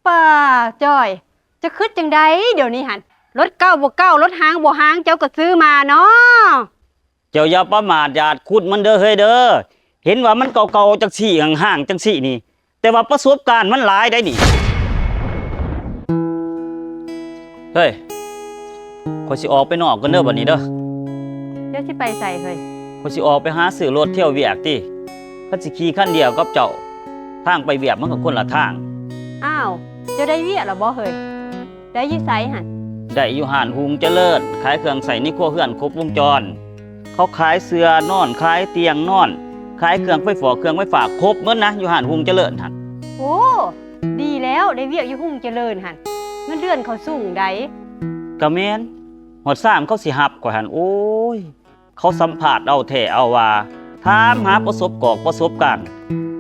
ປ້າຈ້ອຍ ເຈົ້າຄິດຈັ່ງໃດດຽວນີ້ຫັ້ນ? ລົດເກົ່າບໍ່ເກົ່າ ລົດຮ້າງບໍ່ຮ້າງ ເຈົ້າກໍຊື້ມາເນາະ. ເຈົ້າຢ່າປະໝາດຢາດຄຸດມັນເດີເຮີ້ຍເດີ. ເຫັນວ່າມັນເກົ່າໆ ຈັ່ງຊີ້ ຮ້າງໆ ຈັ່ງຊີ້ນີ້ ແຕ່ວ່າປະສົບການມັນຫຼາຍໄດ໋ນີ້. ເຮີ້ຍ ຂ້ອຍຊິອອກໄປນອກກ່ອນເດີບັດນີ້ເດີ. ເຈົ້າຊິໄປໃສເຮີ້ຍ? ຂ້ອຍຊິອອກໄປຫາຊື້ລົດທ່ຽວວຽກຕິ. ຄັນຊິຂີ່ຄັນດຽວກັບເຈົ້າ ທາງໄປວຽກມັນກໍຄົນລະທາງ. ອ້າວ ເຈົ້າໄດ້ວຽກແລ້ວບໍ່ເຮີ້ຍ? ໄດ້ຢູ່ໃສຫັ້ນ? ໄດ້ຢູ່ຮ້ານຮຸ່ງຈະເລີນ ຂາຍເຄື່ອງໃຊ້ໃນຄົວເຮືອນຄົບວົງຈອນ. ເຂົາຂາຍເສື່ອນອນ ຂາຍຕຽງນອນ ຂາຍເຄື່ອງໄຟຟ້ອ ເຄື່ອງໄຟຟ້າ ຄົບໝົດນະ ຢູ່ຮ້ານຮຸ່ງຈະເລີນຫັ້ນ. ໂອ້ ດີແລ້ວ ໄດ້ວຽກຢູ່ຮຸ່ງຈະເລີນຫັ້ນ ເງິນເດືອນເຂົາສູງໃດ໋. ກະແມ່ນ ຮອດຊາມເຂົາຊິຮັບຂ້ອຍຫັ້ນ. ໂອ້ຍ ເຂົາສຳພາດເອົາແທ້ເອົາວ່າ ຖາມຫາປະສົບກອກປະສົບການ.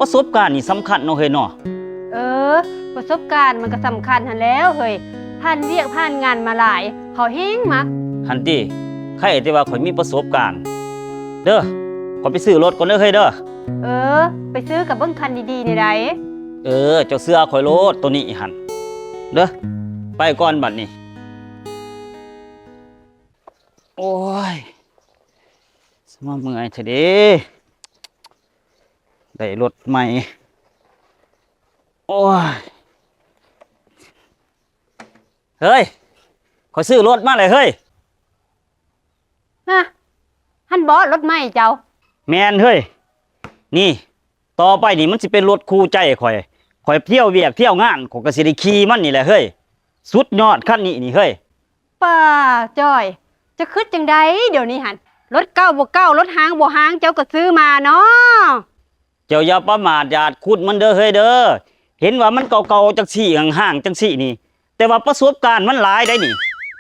ປະສົບການນີ້ສຳຄັນເນາະເຮີ້ຍເນາະ. ເອີ ປະສົບການມັນກໍສຳຄັນຫັ້ນແລ້ວເຮີ້ຍ. ຜ່ານວຽກຜ່ານງານມາຫຼາຍ ເຂົາແຮງມັກ. ຫັ້ນຕິ ໃຄແຕ່ວ່າຂ້ອຍມີປະສົບການເດີ. ຂ້ອຍໄປຊື້ລົດກ່ອນເດີເຮີ້ຍເດີ. ເອີ ໄປຊື້ກໍເບິ່ງຄັນດີໆແດ່ໃດ໋. ເອີ ເຈົ້າເຊື່ອຂ້ອຍໂລດ ໂຕນີ້ຫັ້ນເດີ. ໄປກ່ອນບັດນີ້. ໂອ້ຍ ສະມາເມື່ອຍແທ້ເດ ໄດ້ລົດໃໝ່. ໂອ້ຍ ເຮີ້ຍ ຂ້ອຍຊື້ລົດມາແລ້ວເຮີ້ຍ. ຮະ ຫັ້ນບໍ ລົດໃໝ່ເຈົ້າ? ແມ່ນເຮີ້ຍ. ນີ້ ຕໍ່ໄປນີ້ມັນຊິເປັນລົດຄູ່ໃຈຂ້ອຍ. ຂ້ອຍທ່ຽວວຽກທ່ຽວງານ ຂ້ອຍກໍຊິໄດ້ຂີ່ມັນນີ້ແຫຼະເຮີ້ຍ. ສຸດຍອດຄັນນີ້ນີ້ເຮີ້ຍ. ປ້າຈ້ອຍ ເຈົ້າຄິດຈັ່ງໃດດຽວນີ້ຫັ້ນ? ລົດເກົ່າບໍ່ເກົ່າ ລົດຮ້າງບໍ່ຮ້າງ ເຈົ້າກໍຊື້ມາເນາະ. ເຈົ້າຢ່າປະໝາດຢາດຄຸດມັນເດີເຮີ້ຍເດີ. ເຫັນວ່າມັນເກົ່າໆ ຈັ່ງຊີ້ ຮ້າງໆ ຈັ່ງຊີ້ນີ້ ແຕ່ວ່າປະສົບການມັນຫຼາຍໄດ໋ນີ້.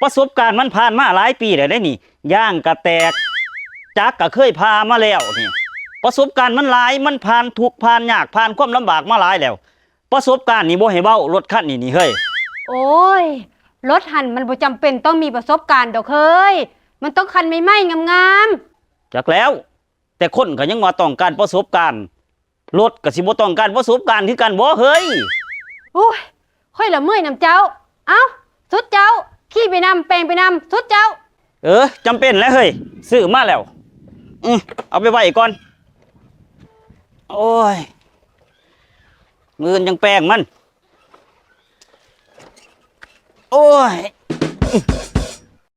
ປະສົບການມັນຜ່ານມາຫຼາຍປີແລ້ວໄດ໋ນີ້. ຢາງກະແຕກ ຈັກກະເຄີຍຜ່າມາແລ້ວນີ້. ປະສົບການມັນຫຼາຍ ມັນຜ່ານທຸກຜ່ານຍາກ ຜ່ານຄວາມລຳບາກມາຫຼາຍແລ້ວ. ປະສົບການນີ້ບໍ່ໃຫ້ເວົ້າ ລົດຄັນນີ້ນີ້ເຮີ້ຍ. ໂອ້ຍ ລົດຫັ້ນມັນບໍ່ຈຳເປັນຕ້ອງມີປະສົບການດອກເຮີ້ຍ. ມັນຕ້ອງຄັນໃໝ່ໆ ງາມໆ. ຈັກແລ້ວ ແຕ່ຄົນກໍຍັງວ່າຕ້ອງການປະສົບການ ລົດກໍຊິບໍ່ຕ້ອງການປະສົບການຄືກັນບໍເຮີ້ຍ? ໂອ້ຍ ຂ້ອຍລະເມື່ອຍນຳເຈົ້າ. ເອົ້າ ສຸດເຈົ້າ ຂີ່ໄປນຳ ແປງໄປນຳ ສຸດເຈົ້າ. ເອີ ຈຳເປັນແຫຼະເຮີ້ຍ ຊື້ມາແລ້ວ. ອື ເອົາໄປໄວ້ກ່ອນ. ໂອ້ຍ ມື້ອື່ນຈັ່ງແປງມັນ. ໂອ້ຍ